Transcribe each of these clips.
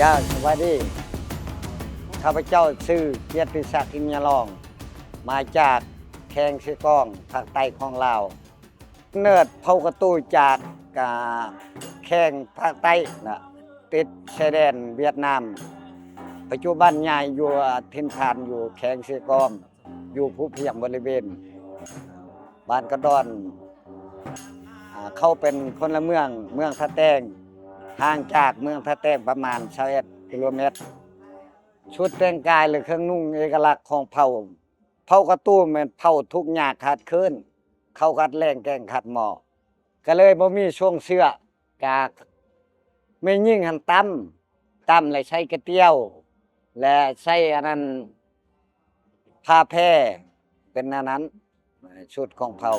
ເຈົ້າ ສະບາຍດີ. ຂ້າພະເຈົ້າຊື່ ກຽດຕິສັກ ອິນຍາລອງ ມາຈາກແຂວງເຊກອງ ພາກໃຕ້ຂອງລາວ. ກຳເນີດເຜົ່າກະຕູຈາກ ກາ ແຂວງພາກໃຕ້ນະ ຕິດຊາຍແດນຫວຽດນາມ. ປັດຈຸບັນຍ້າຍຢູ່ ຖິ່ນຖານຢູ່ແຂວງເຊກອງ ຢູ່ພູພຽງບໍລິເວນ ບ້ານກະດອນ. ອາ ເຂົາເປັນພົນລະເມືອງເມືອງທ່າແຕງ ຫ່າງຈາກເມືອງທ່າແຕງປະມານຊາວເອັດກິໂລແມັດ. ຊຸດແຕ່ງກາຍ ແລະ ເຄື່ອງນຸ່ງເອກະລັກຂອງເຜົ່າ ເຜົ່າກະຕູແມ່ນເຜົ່າທຸກຍາກຂາດເຂີນ ເຂົາຂາດແລງແກງຂາດໝໍ້ ກະເລີຍບໍ່ມີຊ່ວງເຊື້ອ. ກະແມ່ຍິງຫັ້ນຕຳ ຕຳແລ້ວໃສ່ກະຕຽວ ແລະ ໃສ່ອັນນັ້ນ ຜ້າແພ ເປັນແນວນັ້ນ ຊຸດຂອງເຜົ່າ.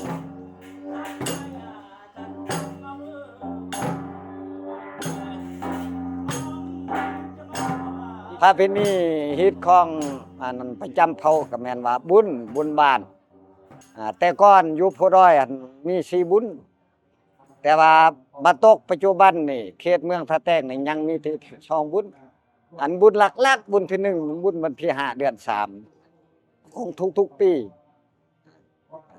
ປະເພນີຮີດຄອງ ອັນນັ້ນ ປະຈຳເຜົ່າກະແມ່ນວ່າບຸນ ບຸນບ້ານ. ອາ ແຕ່ກ່ອນຢູ່ພູດອຍຫັ້ນມີສີ່ບຸນ ແຕ່ວ່າມາຕົກປັດຈຸບັນນີ້ ເຂດເມືອງທ່າແຕງນີ້ຍັງມີແຕ່ສອງບຸນ. ອັນບຸນຫຼັກໆ ບຸນທີໜຶ່ງ ບຸນວັນທີຫ້າເດືອນສາມ ຂອງທຸກໆປີ.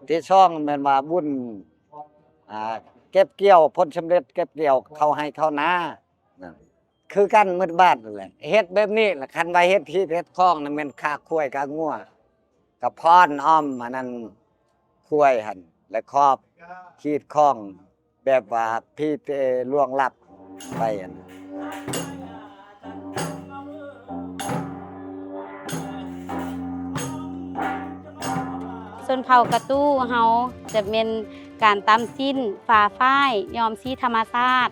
ທີສອງແມ່ນວ່າບຸນ ອາ ເກັບກ່ຽວ ຜົນສຳເລັດເກັບກ່ຽວເຂົ້າໄຮ່ເຂົ້ານາ ຄືກັນໝົດບ້ານນັ້ນແຫຼະ. ເຮັດແບບນີ້ລະ ຄັນວ່າເຮັດຮີດເຮັດຄອງນະ ແມ່ນຂ້າຄວາຍຂ້າງົວ ກະພ້ອນອ້ອມອັນນັ້ນ ຄວາຍຫັ້ນ ແລະ ຂອບຮີດຄອງ ແບບວ່າຜີເຕລ່ວງລັບໄປຫັ້ນ. ຊົນເຜົ່າກະຕູເຮົາຈະແມ່ນການຕຳສິ້ນ ຝາຝ້າຍ ຍ້ອມສີທຳມະຊາດ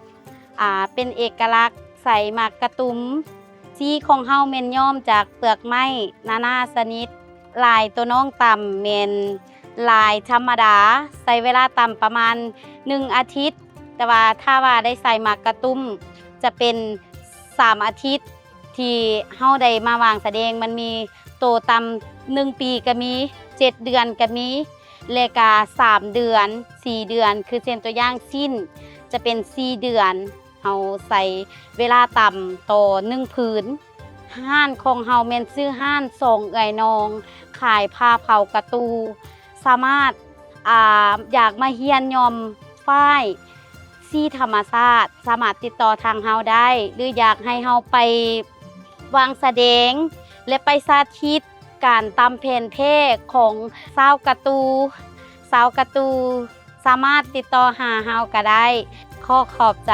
ອາ ເປັນເອກະລັກ ໃສ່ໝາກກະຕຸມ. ສີຂອງເຮົາແມ່ນຍ້ອມຈາກເປືອກໄມ້ນານາຊະນິດ. ລາຍໂຕນ້ອງຕຳແມ່ນລາຍທຳມະດາ ໃຊ້ເວລາຕຳປະມານໜຶ່ງອາທິດ, ແຕ່ວ່າຖ້າວ່າໄດ້ໃສ່ໝາກກະຕຸມ ຈະເປັນສາມອາທິດ ທີ່ເຮົາໄດ້ມາວາງສະແດງ. ມັນມີໂຕຕຳໜຶ່ງປີກະມີ, ເຈັດເດືອນກະມີ ແລະກະສາມເດືອນ, ສີ່ເດືອນ ຄືເຊັ່ນຕົວຢ່າງສິ້ນ ຈະເປັນສີ່ເດືອນ. ເຮົາໃຊ້ເວລາຕຳຕໍ່ໜຶ່ງຜືນ. ຮ້ານຂອງເຮົາແມ່ນຊື່ຮ້ານສອງເອື້ອຍນ້ອງ ຂາຍຜ້າເຜົາກະຕູ. ສາມາດ ອາ ຢາກມາຮຽນຍ້ອມຝ້າຍ ສີທຳມະຊາດ ສາມາດຕິດຕໍ່ທາງເຮົາໄດ້ ຫຼື ຢາກໃຫ້ເຮົາໄປວາງສະແດງ ແລະ ໄປສາທິດການຕຳແຜ່ນແພ້ຂອງຊາວກະຕູ ຊາວກະຕູ ສາມາດຕິດຕໍ່ຫາເຮົາກະໄດ້. ຂໍຂອບໃຈ.